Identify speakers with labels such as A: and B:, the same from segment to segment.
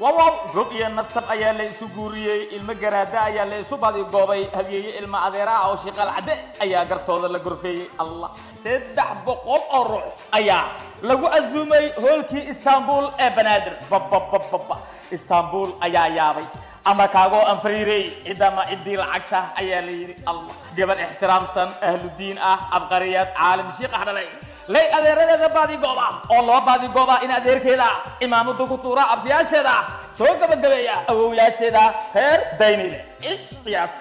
A: Wawow, gob iyo nasab ayaa la isu guuriyey, ilmo garaada ayaa la isu badigoobay, halyeeye ilmo adeera ah oo shiqaal cadde ayaa gartooda la gorfeeyey. Allah, 300 oo ruux ayaa lagu casuumay hoolkii Istanbul ee Banaadir. Bababababa, Istanbul ayaa yaabay ama kaagoo anfariirey, cidama ciddii lacagta ayaa la yidhi. Allah, gabar ixtiraamsan, ahludiin ah, abqariyad, caalim shiiqah dhalay lay adeeradeeda baadigooba oo loo baadigoobaa in adeerkeeda imaamada ku tuura, abtiyaasheeda soo gabagabeeya, awowyaasheeda reer Daynile isqiyaas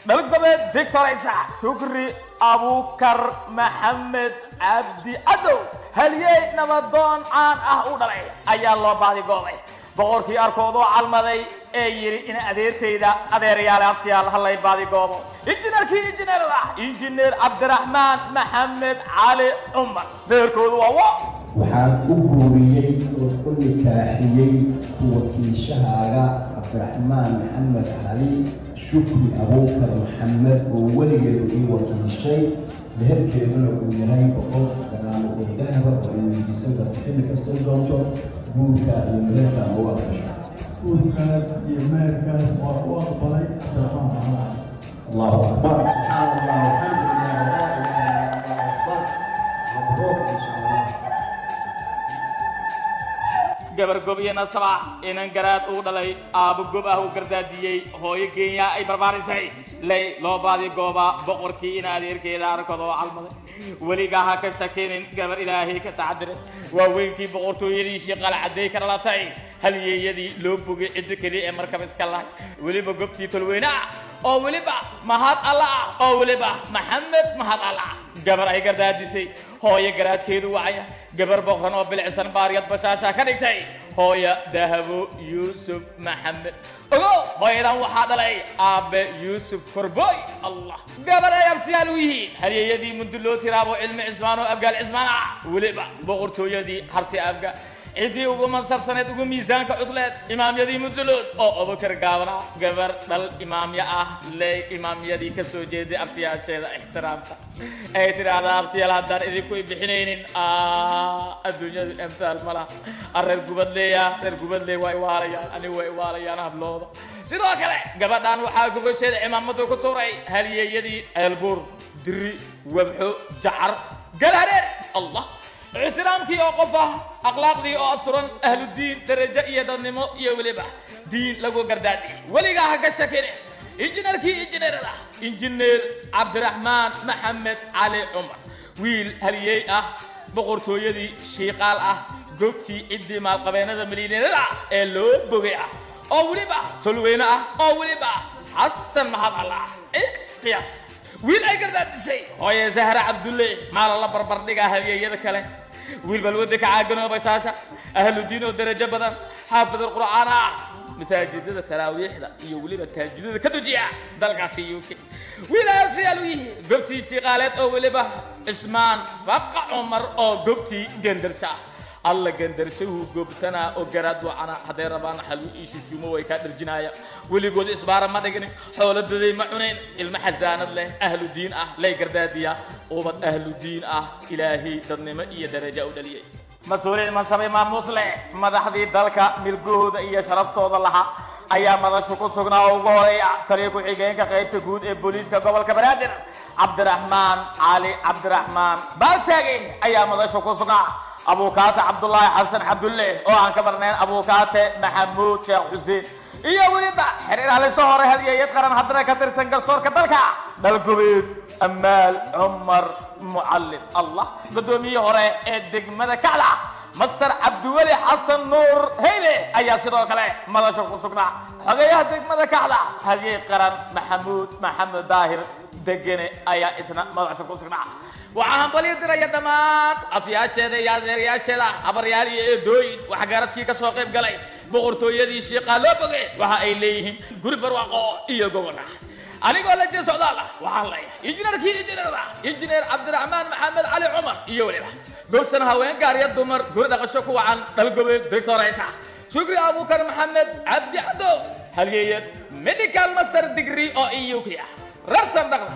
A: dhalgobeed dictoraysa Shukri Abukar Maxamed Cabdi Cadow, halyey nabadoon caan ah u dhalay ayaa loo baadigoobay. Boqorkii arkoodoo calmaday ee yidhi in adeertayda, adeerayaal, abtiyaal, hallay baadigoobo injineerkii injineerada, Injineer Cabdiraxmaan Maxamed Cali Cumar, beerkoodu waa wo.
B: Waxaan u guuriyey oo u nikaaxiyey kuwakiishahaaga Cabdiraxmaan Maxamed Cali Shukri Abuukar Maxamed, oo weligeedu ii wakiishay, meherkeeduna uu yahay 100 garaamo oo dahaba oo ay weydiisan karto xilli kastay doonto. Guurka iyo meherka ama u aqbasho?
C: Guurkaas iyo meherkaas waa u aqbalay, Cabdiraxmaan Maxamed.
B: Allahu akbar, subxaan Allah, alxamdulilah, walaa ilaha illa Allah, akbar, mabruuq insha Allah.
A: Gabar gob iyo nasaba, inan garaad uu dhalay, aabo gob ah uu gardaadiyey, hooyo geenya ay barbaarisay lay loo baadi gooba. Boqorkii in adeerkeeda arkadoo calmaday, weligaa ha ka shakinin gabar Ilaahay ka taxadiray. Waaweynkii boqortooyadii Shiiqaal Cadday ka dhalatay, halyeeyadii loo bogay, cidda keliya ee markaba iska lahay, weliba gobtii tolweyne ah, oo weliba Mahad Alla ah, oo weliba Maxamed Mahad Alla ah, gabar ay gardaadisay hooyo garaadkeedu wacaya, gabar boqran oo bilicsan, baariyad bashaasha ka dhigtay hooya Dahabo Yuusuf Maxamed. Ogow, hooyadan waxaa dhalay aabe Yuusuf Korboy. Allah, gabar ay abtiyaal u yihiin halyeeyadii Munduloo Tiraabo, Cilmi Cismaan oo Abgaal Cismaan ah, weliba boqortooyadii Harti Abga, ciddii ugu mansabsaneed, ugu miisaanka cusleed, imaamyadii Mundulood oo Abubakar Gaabana, gabar dhal imaamyo ah ley imaamyadii ka soo jeeday, abtiyaasheeda ixtiraamta ay tidhaahdaa: "Abtiyaal, haddaan idinku bixinaynin adduunyadu amhaal ma laha." Reer Gubadleeya, reer Gubadleey waa iwaalayaan, anigu waa iwaalayaan hablooda. Sidoo kale gabadhan waxaa gogosheeda cimaamadu ku tuuray halyeeyadii Ceelbuur, Diri, Wabxo, Jacar, Galhareer. Allah, ixtiraamkii oo qof ah, akhlaaqdii oo asuran, ahludiin, darajo iyo dadnimo iyo weliba diin lagu gardaadiyay. Weligaa ha ka shakine injineerkii injineerada, Injineer Cabdiraxmaan Maxamed Cali Cumar, wiil halyeey ah, boqortooyadii shiiqaal ah, goobtii ciddii maalqabeennada milyaneerada ah ee loo bogay ah, oo weliba tolweyne ah, oo weliba Xasan Mahad Allah isqiyaas, wiil ay gardaadisay hooye Zahra Cabdulle. Maala la barbardhigaa halyeeyada kale? Wiil balwada ka caaganoo bashaasha, ahludiin oo darajo badan, xaafid alqur'aan ah, masaajidada taraawiixda iyo weliba taajidada ka dujiya dalkaasi UK, wiil abtiyaal u yihiin gobtii shiiqaaleed oo weliba Cismaan Faqa Cumar oo gobtii Gendarsha ah. Alla, gandarshahu goobsanaa oo garaad wacana, hadday rabaan xalwo iyo shushumo way kaa dharjinaaya. Weligood isbaara ma dhignin, xooladaday ma cunayn, ilmo xasaanad leh, ahlu diin ah lay gardaadiya, ubad ahlu diin ah, Ilaahay dadnimo iyo daraja u dhaliyey. Mas-uuliin mansabay maamuus leh, madaxdii dalka milgahooda iyo sharaftooda lahaa ayaa madashu ku sugnaa, oo ugu horeeya taliya ku-xigeenka qaybta guud ee booliiska gobolka Banaadir, Cabdiraxmaan Cali Cabdiraxmaan Baaltaage ayaa madasha ku sugnaa, Abukaate Cabdulaahi Xasan Cabdulle oo aan ka marnayn, Abukaate Maxamuud Sheekh Xuseen, iyo weliba xiriir halisoo hore, hadiyayad qaran, haddana ka tirsan garsoorka dalka, Dhalgobeed Amaal Cumar Mucallim. Allah, guddoomiyihii hore ee degmada Kacda, Master Cabdiweli Xasan Nuur Heyle ayaa sidoo kale madasha ku sugnaa, xogeyaha degmada Kacda, hadyey qaran Maxamuud Maxamed Daahir Degene ayaa isna madasha ku sugnaa. Waxaa hambalyo diraya dhammaan abtiyaasheeda iyo adeerayaasheeda, habaryaal iyo eedooyin, waxgaradkii ka soo qayb galay, boqortooyadii shiiqaa loo bogay. Waxa ay leeyihiin guri barwaaqo iyo gobol. Anigoo la jee socdaal ah, waxaan leeyahay injineerkii injineerada, Injineer Cabdiraxmaan Maxamed Cali Cumar, iyo weliba gobsan haween gaariya dumar, guri dhaqasho ku wacan, Dhalgobeed Doctoraysa Shukri Abuukar Maxamed Cabdi Cadow, halyeeyad medical master degree oo EU k ah, rarsan dhaqda.